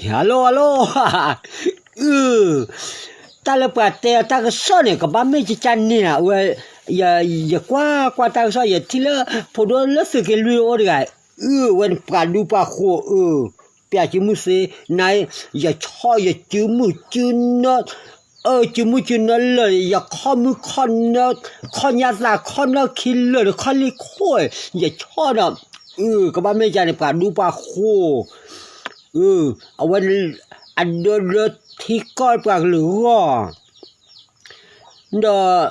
ဟဲလိၣ် ဟဲလိၣ်, အု, တၢ်လၢပှၤတဲအီၤတၢ်ကစီၣ်န့ၣ် ကဘၣ်မ့ၢ်ကကန့ၣ်ဧါ, အဝဲ, ယကွၢ်ကွၢ်တၢ်ကစီၣ် ယထံၣ်လၢ ဖိဒိၣ်လၢသုးက့လွံၢ်အိၣ်တဂၤ, အု, အဝဲန့ၣ်ပှၤဒူပှၤဃိၤ, အု, ပျၢ်စုမုၢ်သ့, န, ယဆီၣ်ယစုမုၢ်စုနၢ, အၢ စုမုၢ်စုနၢလၢာ် ယခီၣ်မုၢ်ခီၣ်နၢ, ခီၣ်ညါသးခီၣ်နၢခံလၢာ်ဒီးခီၣ်လံၢ်ခိၣ်, ယဆီၣ်ဒီး, အု, ကဘၣ်မ့ၢ်ကန့ၣ် ပှၤဒူပှၤဃိၤ, အု, အဝဲ, အဒၢဒၢထံကီၢ်ပှၤကလုာ်ဂီၢ်, ဒီး,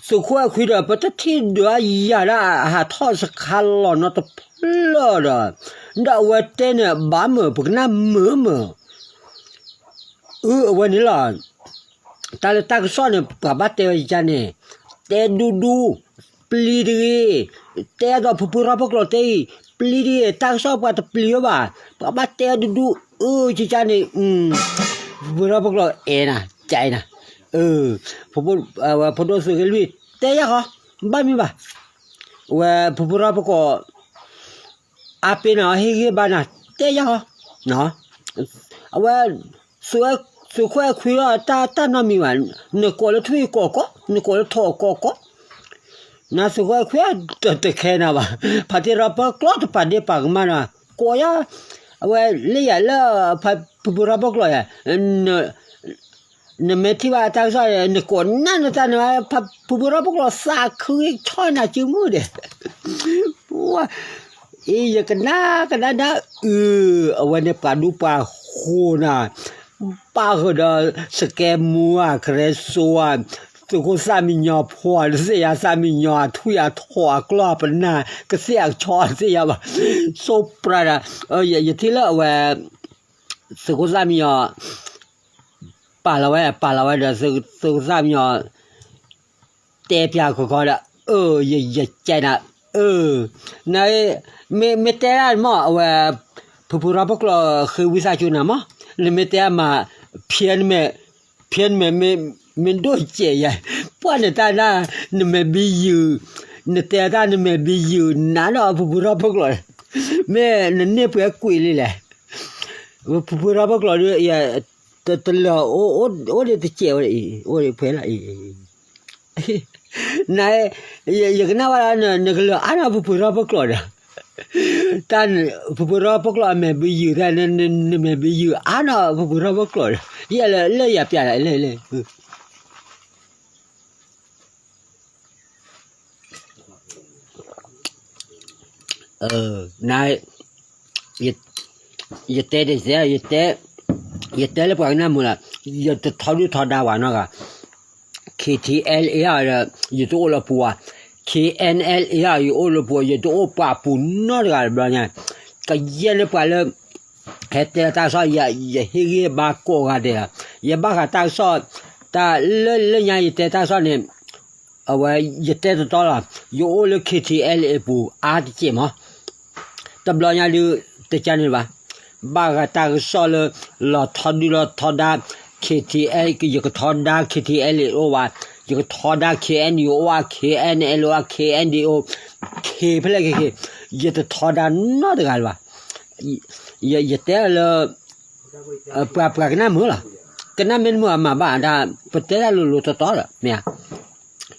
သုးခိၣ်အဲၣ်ခွံဒီး ပတထံၣ်ဒုးအယၤဒၣ် ဟးထီၣ်စခါလီၤနီတဖျၢၣ်ဒီး, ဒီးအဝဲတဲန့ၣ် ဘၣ်မုာ် ပကနၣ်မုာ်မုာ်, အု အဝဲန့ၣ်လီၤ. တၢ်လၢတၢ်ကစီၣ်န့ၣ် ပှၤဘၣ်တဲဝဲယၤန့ၣ်, တဲဒူဒူ, ပျံၤတဂ့ၤ, တဲဒီးဖုဖုရၢ်ဖိကျိာ်တဲအံၤ, ပျံၤတဂ့ၤ, တၢ်ကစီၣ်ပှၤတပျံၤဝဲဘၣ်, ပှၤဘၣ်တဲဒူဒူ, အု ကကန့ၣ်, ဖုဖုရၢ်ဖိကျိာ်အဲၣ်နၤ, ကအဲၣ်နၤ, အု, ဖိဒိၣ်သုးက့လွံၢ်, တဲယၤဃီ, ဘၣ်မံဘၣ်, အဝဲဖုဖုရၢ်ဖိကျိာ် အါပ့ၤနၤအီၤဟ့ၣ်ဂံၢ်ဘါနၤ, တဲယၤဃီ, အဝဲ, သုးခိၣ်အဲၣ်ခွံအီၤ တၢ်နီတမံၤဘၣ်, နကိးလၢထွံၣ်ကိးကိး, နကိးလၢထိးကိးကိး, နသုးခိၣ်အဲၣ်ခွံအီၤ တခဲနၤဘၣ်, ဖါတံၢ်ရၢ်ဖိကျိာ်တပာ်ဒ့ၣ်ပာ်ကမၣ်နၤ, ကိးယၤ, အဝဲလၢယၤလၢ, ဖုဖုရၢ်ဖိကျိာ်ယၤ နမ့ၢ်ထံၣ်ဘၣ်တၢ်ကစီၣ် နကိးနၢ်နတၢ်န့ၣ် ဖုဖုရၢ်ဖိကျိာ်သးခုဂ့ၤဆီၣ်နၤစုမုၢ်ဒီး, အံၤ ယကနၣ်ကနၣ်ဒၣ်အု, အဝဲန့ၣ်ပှၤဒူပှၤဃိၤနၤ, ပၣ်ဃုာ်ဒီး စကဲမူဧါကရၢစိဧါ, သုးခိၣ်သၣ်မံညီၤဖိဧါ တသ့ၣ်ညါ, သၣ်မံညီၤအထွံၣ်အထိးအကျီၢ်အပနၢ် ကသ့ၣ်အကဆီတသ့ၣ်ညါဘၣ်, စိးပြးဒီး, ယထံၣ်လၢအဝဲ သုးခိၣ်သၣ်မံညီၤ ပာ်လီၤဝဲ ပာ်လီၤဝဲဒီး သုးခိၣ်သၣ်မံညီၤ တဲပၠးကီကီဒီး, အၢ ယကဲနၤ, အၢ, န, မ့ၢ်တဲဒၣ်မ့ၢ်အဝဲ, ဖုဖုရၢ်ဖိကျိာ်ဃ့ဝံသးစူၤနၤမး, နမ့ၢ်တဲမး, ဖဲနမဲာ်, ဖဲနမဲာ်, မ့ၢ်ဒိၣ်စဲးယဲ, ပှၢ်နတၢ်ဒၣ်, နမဲာ်ဘံယုာ်, နတဲတၢ်နမဲာ်ဘံယုာ် နၤဒီးဖုဖုရၢ်ဖိကျိာ်, မ့ၢ်နန့ၢ်ပှဲၤကွံာ်လံလဲၣ်, ဖုဖုရၢ်ဖိကျိာ်ဒီး တလၢာ်အိၣ်ဒံးတစဲးဝဲအံၤ အိၣ်ဒံးဖဲလီၤအံၤ, န, ယကနၣ်ဝဲဒၣ် နကလၢာ်အါနီၤဖုဖုရၢ်ဖိကျိာ်ဒီး, တၢ်, ဖုဖုရၢ်ဖိကျိာ်အမဲာ်ဘံယုာ်တၢ် နမဲာ်ဘံယုာ်အါနီၤဖုဖုရၢ်ဖိကျိာ်ဒီး, ယဲလၢယၤပၠးလၢလဲၣ်လဲၣ် န, ယတဲတစဲး ယတဲလၢပှၤကနၣ်မုာ်လီၤ, ယတထီဒုၣ်ထီဒါဝဲနီတဂၤ, K T L A ဒီး ယတအိၣ်လၢပူၤဧါ, K N L A ဒီး ယအိၣ်လၢပူၤ ယတအိၣ်ပှၤပူၤနီတဂၤတဘျီညါ, ကယဲၢ်လၢပှၤလၢ ဟဲတဲတၢ်ကစီၣ် ယဟ့ၣ်ဂံၢ်ဘါကိးဂၤဒဲးလီၤ, ယဘၣ်ဃးတၢ်ကစီၣ်, တၢ်လၢလၢညါယတဲတၢ်ကစီၣ်န့ၣ်, အဝဲ ယတဲတတီလီၤ, ယအိၣ်လၢ K T L A အပူၤအါတစဲးမး, တဘျီညါဒုး တကန့ၣ်ဘၣ်, ဘၣ်ဃးတၢ်ကစီၣ်လၢ လီၤထီဒုၣ်လီၤထီဒါ, K T L ယကထီဒါ K T L A အိၣ်ဝဲ, ယကထီဒါ K N U အိၣ်ဝဲ K N L အိၣ်ဝဲ K N D O, K ဖဲလဲၣ်က့ၤက့ၤ, ယတထီဒါနီတဂၤလၢၤဘၣ်, ယတဲလၢ ပှၤပှၤကနၣ်မုာ်လီၤ, ကနၣ်မ့ၢ်တမုာ်အမၤဘၣ်ဒၣ် ပတဲတၢ်လိၤလိၤတီတီဒီး မ့ၢ်ဧါ,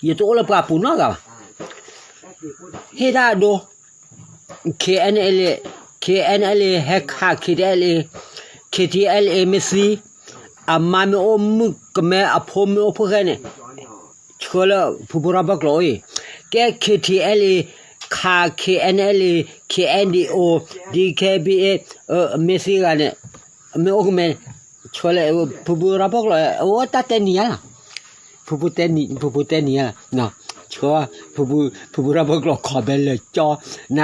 ယတအိၣ်လၢပှၤပူၤနီတဂၤဘၣ်, ဟ့ၣ်တၢ်အဒိ, K N L A, K N L A ဟဲခး K T L A, K T L A မ့ၢ်သံ, အမါမ့ၢ်အိၣ်မုၣ်ကမဲ အဖိမ့ၢ်အိၣ်ဖိၣ်ဃဲန့ၣ် ဆှၢလၢဖုဖုရၢ်ဖိကျိာ်အံၤ, ကဲ K T L A ခး K N L A, K N D O, D K B A မ့ၢ်သံဂၤန့ၣ်, မ့ၢ်အိၣ်ကမဲ, ဆှၢလၢဖုဖုရၢ်ဖိကျိာ်, အဝဲတၢ်တဲနံၤဧါလီၤ, ဖုဖုတဲနံၤဧါ, ဆှၢ, ဖုဖုရၢ်ဖိကျိာ်ခီၣ်ဘဲလၢာ်ကၠီ, န,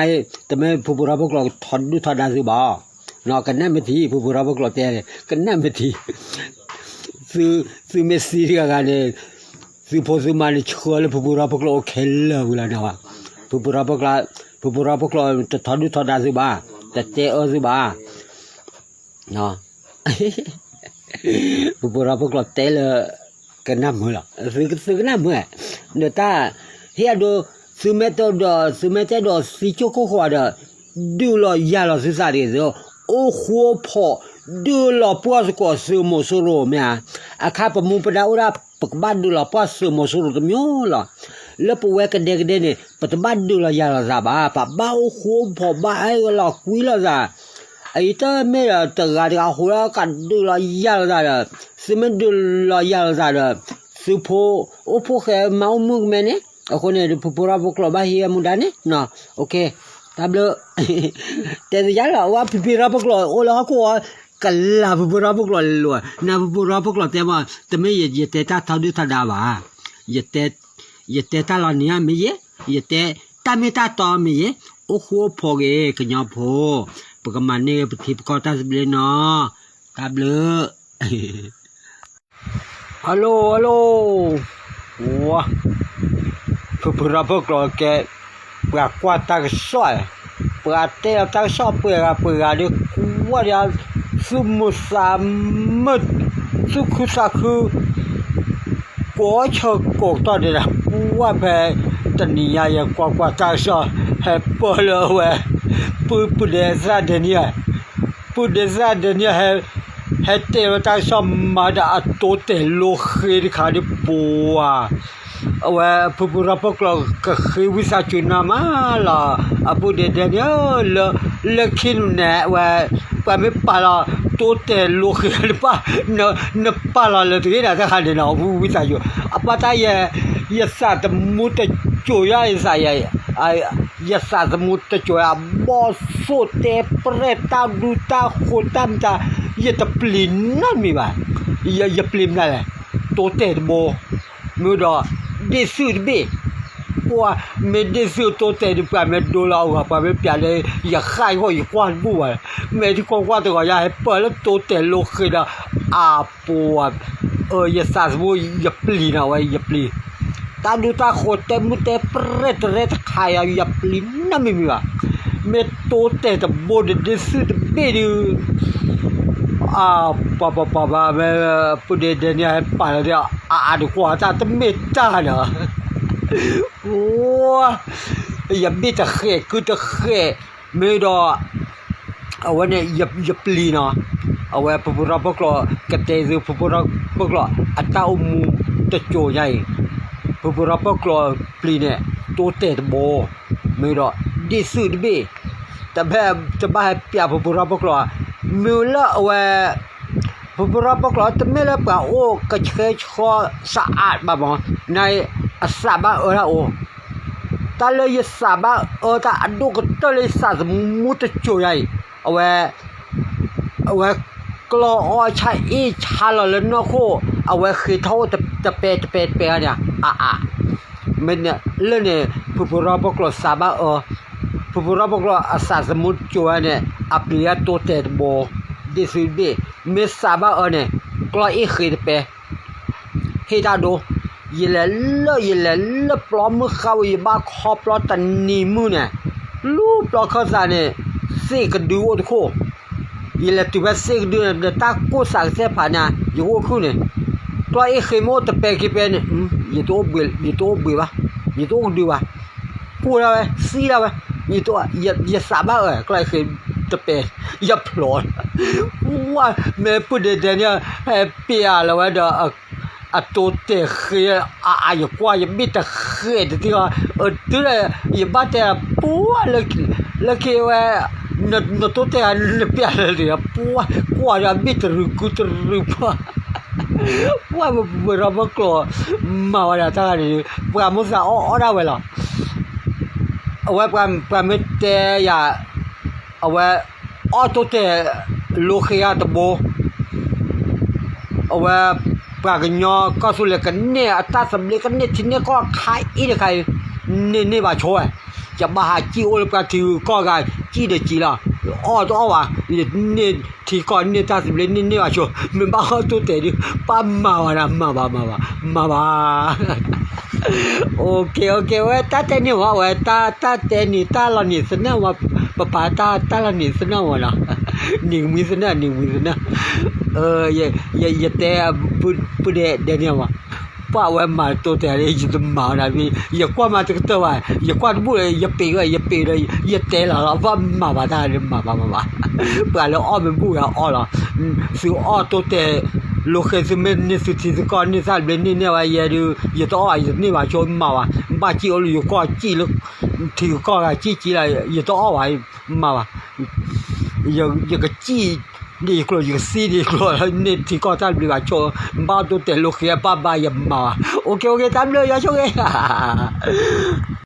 တမ့ၢ်ဖုဖုရၢ်ဖိကျိာ်ထီဒုၣ်ထီဒါသုဘၣ်, ကနၣ်မ့ၢ်ထံ ဖုဖုရၢ်ဖိကျိာ်တဲ, ကနၣ်မ့ၢ်ထံ သုမ့ၢ်သံတဂၤဂၤန့ၣ်, သုဖိသုမါန့ၣ် ဆှၢလၢဖုဖုရၢ်ဖိကျိာ်အိၣ်ခဲလၢာ်ဝံၤလီၤနၤဘၣ်, ဖုဖုရၢ်ဖိကျိာ်, ဖုဖုရၢ်ဖိကျိာ်တထီဒုၣ်ထီဒါသုဘၣ်, တတဲအၢသုဘၣ်, ဖုဖုရၢ်ဖိကျိာ်တဲလၢ ကနၣ်မုာ်လီၤ, သုကနၣ်မုာ်, ဒီးတၢ်, ဟ့ၣ်အဒိ, သုမ့ၢ်တဲဒီး, သုမ့ၢ်တဲဒီးသံကၠိၢ်ခိၣ်ဃိးဒီး, ဒုးလီၤယၤလီၤသုသးတဂ့ၤသု, အိၣ်ဃူအိၣ်ဖိး ဒုးလီၤပှီၢ်သကိးသုးမီၤစိရိၤမ့ၢ်ဧါ. အခါပမူပဒါအိၣ်ဒၣ် ပကဘၣ်ဒုးလီၤပှီၢ်သုးမီၤစိရိၤတမံၤလီၤ. လၢပဝဲကဒဲကဒဲန့ၣ် ပတဘၣ်ဒုးလီၤယၤလိာ်သးဘၣ်, ပဘၣ်အိၣ်ဃူအိၣ်ဖိးဘၣ်အဲၣ်လီၤကွံလိာ်သး. အအံၤတမ့ၢ်ဒီးတဂၤတဂၤဃိလၢကဒုးလီၤယၤလိာ်သးဒီး သုမ့ၢ်ဒုးလီၤယၤလိာ်သးဒီး သုးဖိအိၣ်ဖှိၣ်ဃဲမၤအိၣ်မုၢ်ကမဲန့ၣ်, အဃိန့ၣ် ဖုဖုရၢ်ဖိကျိာ်ဘၣ်ဟံးအမူဒါန့ၣ်, တၢ်ဘျုး တဲသယါလီၤ အဝဲဖံဖံရၢ်ဖိကျိာ် အိၣ်လၢဟီၣ်ခိၣ်အီၤ ကလၤဖံဖံရၢ်ဖိကျိာ်လဲၤလိာ်, နဖံဖံရၢ်ဖိကျိာ်တဲမး တမ့ၢ်ယတဲတၢ်ထီဒုၣ်ထီဒါဘၣ်, ယတဲတၢ်လီၤနံၤဧါမ့ၢ်ယဲ, ယတဲတၢ်မ့ၢ်တၢ်တီမ့ၢ်ယဲ, အိၣ်ဃူအိၣ်ဖိးဂ့ၤ ကညီဖိ, ပကမၤန့ၢ်ဂ့ၤပထံပကီၢ်တၢ်သဘျ့နီၤ, တၢ်ဘျုး Hello hello, ဝါ, ဖုဖုရၢ်ဖိကျိာ်ကဲ, ပှၤကွၢ်တၢ်ကစီၣ်, ပှၤတဲလီၤတၢ်ကစီၣ်ပှဲၤဂၤပှဲၤဂၤဒီး ကွၢ်ဒီး သူၣ်မုာ်သးမုာ်, သူၣ်ခုသးခု, ကိးဆၢကိးကတီၢ်ဒဲးဒၣ် ကွၢ်ဖဲ တနံၤညါယကွၢ်ကွၢ်တၢ်ကစီၣ် ဟဲပၢၢ်လၢအဝဲ ပုၢ်ပုၢ်ဒဲးသရၣ်ဒဲးနံၣ် ပုၢ်ဒဲးသရၣ်ဒဲးနံၣ် ဟဲတဲဝဲတၢ်ကစီၣ်မၤဒီးအတိတဲာ်လိဃ့တခါဒီး ပှၤ, အဝဲဖုဖုရၢ်ဖိကျိာ်ကဃ့ဝံသးစူၤနၤမးလီၤ, အပုၢ်ဒဲးဒဲးနံၣ်ဧၢ, လၢခံန့ၣ် အဝဲ ပှၤမ့ၢ်ပာ်လီၤတိတဲာ်လိဃ့တဖၣ်, နပာ်လီၤလၢတဂ့ၤဒၣ်တၢ်ခါန့ၣ်နီၤ ဝံသးစူၤ, အပၢ်တၢ်ယဲ, ယသးသမူတစိၤယါ ယသး ယသးသမူတစိၤယါ ဘီၣ်သိၣ်တဲပြဲၢ်တၢ်ဒူတၢ်ဃိးတၢ်မတၤ, ယတပျံၤနီတမံၤဘၣ်, ယပျံၤမတၤလဲၣ်, တိတဲာ်တဘိ, မ့ၢ်ဒီး ဒ့ၣ်သုးတဘ့ၣ်, ကွၢ်, မ့ၢ်ဒ့ၣ်သုးတိတဲာ်ဒီး ပှၤမ့ၢ်ဒိလီၤအဂီၢ် ပှၤမ့ၢ်ပျးဒီး ယဃၣ်ယဂီၢ်ယကွၢ်တဘူၣ်ဘၣ်, မ့ၢ်ထံကွၢ်ကွၢ်တဂီၤယါ ဟဲပၢၢ်လၢတိတဲာ်လိဃ့ဒီး အပှၤ ယသးသမူ ယပျံၤနီၤဝဲ ယပျံၤ, တၢ်ဒူတၢ်ဃိးတဲမုၢ်တဲပြဲၢ်တရဲတခါယါ ယပျံၤနီတမံၤမံၤဘၣ်, မ့ၢ်တိတဲာ်တဘိဒီးဒ့ၣ်သုးတဘ့ၣ်ဒီး, အ, ပှၤပှၤပှၤဘၣ် မ့ၢ်ပုၢ်ဒဲးဒဲးန့ၣ် ဟဲပာ်လီၤဒီး အအါတကွၢ်တၢ်တမ့ၢ်တၢ်ဒီး ယဘ့ၣ်တဃဲး ကုတဃဲး, မ့ၢ်ဒီး အဝဲန့ၣ် ယပျံၤနီၤ, အဝဲဖုဖုရၢ်ဖိကျိာ် ကတဲသု ဖုဖုရၢ်ဖိကျိာ် အတၢ်အိၣ်မူတစိၤညါအံၤ, ဖုဖုရၢ်ဖိကျိာ်ပျံၤန့ၣ် တိတဲာ်တဘိ, မ့ၢ်ဒီး ဒ့ၣ်သုးတဘ့ၣ်, တဘၣ် တဘၣ်ဟဲပျးဖုဖုရၢ်ဖိကျိာ်, မ့ၢ်လၢအဝဲ ဖုဖုရၢ်ဖိကျိာ် တမ့ၢ်လၢပှၤအိၣ်ကဆှဲဆှီစးအးဘၣ်မး, နအံၤ အသးဘၣ်အၢတၢ်အိၣ်, တၢ်လၢယသးဘၣ်အၢတၢ်အဒိၣ်ကတၢၢ်လၢယသးသမူတစိၤညါအံၤ, အဝဲ အဝဲ ကျီၢ်အီၣ်ဆါအ့ၣ်ဆါလီၤလၢနီၢ်ခိၣ်, အဝဲဃ့ထီၣ်အိၣ်တပဲတပဲတပဲန့ၣ်, အအါ မ့ၢ်လၢန့ၣ် ဖုဖုရၢ်ဖိကျိာ်သးဘၣ်အၢ, ဖုဖုရၢ်ဖိကျိာ်အသးသမူတစိၤညါန့ၣ် အပျံၤအတိတဲာ်တဘိ, ဒ့ၣ်သုးတဘ့ၣ်, မ့ၢ်သးဘၣ်အၢန့ၣ် ကျီၢ်အ့ၣ်ဃ့တပဲ ဟ့ၣ်တၢ်ဒိ, ယလဲၤလၢ ယလဲၤလၢပျီမုၢ်ဃါဝဲ ယဘၣ်ခီပျီတနံၤမုၢ်န့ၣ်, လူပျီခၢၣ်သးန့ၣ် သ့ၣ်ကဒုအိၣ်တခိၣ်, ယလဲၤတုၤဖဲသ့ၣ်ကဒုန့ၣ် ဒီးတၢ်ကိၢ်သးကစဲၢ်ဖးန့ၣ် ယအိၣ်ခုၣ်န့ၣ်, ကျီၢ်အ့ၣ်ဃ့မ့ၢ်အိၣ်တပဲခံပဲန့ၣ်, ယတအိၣ်ဘှံးဘၣ်, ယတအိၣ်ကဒုဘၣ်, ကိၢ်ဒၣ်ဝဲ သံဒၣ်ဝဲ, ယသးဘၣ်အၢ ကျီၢ်အ့ၣ်ဃ့တပဲ, ယဖျိး ဝါ မ့ၢ်ပုၢ်ဒဲးဒဲးန့ၣ် ဟဲပျးလီၤဝဲဒီး အတိတဲာ်ဃ့ အအါ ယကွၢ် ယဘ့ၣ်တဃဲးတသ့ၣ်ဃီ, အတုၤလၢ ယဘၣ်တဲပှၤ လၢခံဝဲ နတိတဲာ် နပျးလၢာ်လံ ပှၤကွၢ်ဒီးဘ့ၣ်တရုကုတရုပှၤ, ပှၤပှၤပှၤထီၣ်ပကျိာ် မၤဝဲဒၣ်တၢ်ဂၤန့ၣ် ပှၤမိၣ်သးအီၣ်အီၣ်ဒၣ်ဝဲလီၤ. အဝဲပှၤမ့ၢ်တဲယၤ အဝဲ အီၣ်တိတဲာ်လိဃ့ဧါတဘိ, အဝဲ ပှၤကညီကီၢ်သူလ့ၤကန့ၢ်အတၢ်သဘျ့ ကန့ၢ်ထံန့ၢ်ကီၢ်ခါအံၤတခါအံၤ, န့ၢ်န့ၢ်ဘၣ်ဆိဝဲ, ယဘၣ်ဟးစံၣ်အိၣ်လၢပှၤထံဂုၤကီၢ်ဂၤ စံၣ်ဒီးစံၣ်လီၤ, အီၣ်တအီၣ်ဘၣ်, ယန့ၢ်ထံကီၢ်န့ၢ်တၢ်သဘျ့ န့ၢ်န့ၢ်ဘၣ်ဆိ, မ့ၢ်ဘၣ်အီၣ်တိတဲာ်ဒီး ပၢ်မၤဝဲဒၣ် မၤဘၣ် မၤဘၣ် မၤဘၣ် OK OK ဝဲတၢ်တဲန့ၢ်ဝဲ ဝဲတၢ် တၢ်တဲန့ၢ်တၢ်လီၤနံၤသနၢၣ်ဝဲ, ပပာ်တၢ် တၢ်လီၤနံၤသနၢၣ်ဝဲနီၤ, နံၤကမှံသနၢၣ် နံၤကမှံသနၢၣ်, ယတဲ ပုၢ်ဒဲးဒဲးန့ၢ်ဝဲ, ပှၤဝဲမၤတိတဲာ်လၢ ယတမၤအီၤဒၣ်ဘ့ၣ်, ယကွၢ်မးတကတၢၢ်ဘၣ်, ယကွၢ်တဘူၣ်လၢ ယပ့ၤဝဲ ယပ့ၤဒီး ယတဲလီၤလီၤ ပှၤမၤဘၣ်တၢ်လၢမၤဘၣ်မၤဘၣ်, ပှၤလၢအီၣ်မ့ၢ်ဘူၣ်ဂၤအီၣ်လီၤ, သုအီၣ်တိတဲာ် လိဃဲသုမ့ၢ်န့ၢ်သုထံသုကီၢ်န့ၢ်သၣ်ဘျ့န့ၢ်နဲၣ်ဝဲယဲဒုး ယတအီၣ်ဘၣ် ယတန့ၢ်ဘၣ်ဆိမၤဘၣ်, ဘၣ်စံၣ်အိၣ်လၢယကီၢ်စံၣ်လၢ ထံကီၢ်ဂၤစံၣ်ကံလီၤ ယတအီၣ်ဘၣ် မၤဘၣ် ယကစံၣ်ဒ်ယကျိၤ ယကသံဒ်ယကျိၤလီၤ န့ၢ်ထံကီၢ်တၢ်ဘျုးဘၣ်ဆိ, ဘၣ်တိတဲာ်လိဃဲ ပၢ်ဘါယမၤဘၣ်, အိၣ်က့ၤအိၣ်က့ၤ တၢ်ဘျုးယွၤဆိၣ်ဂ့ၤ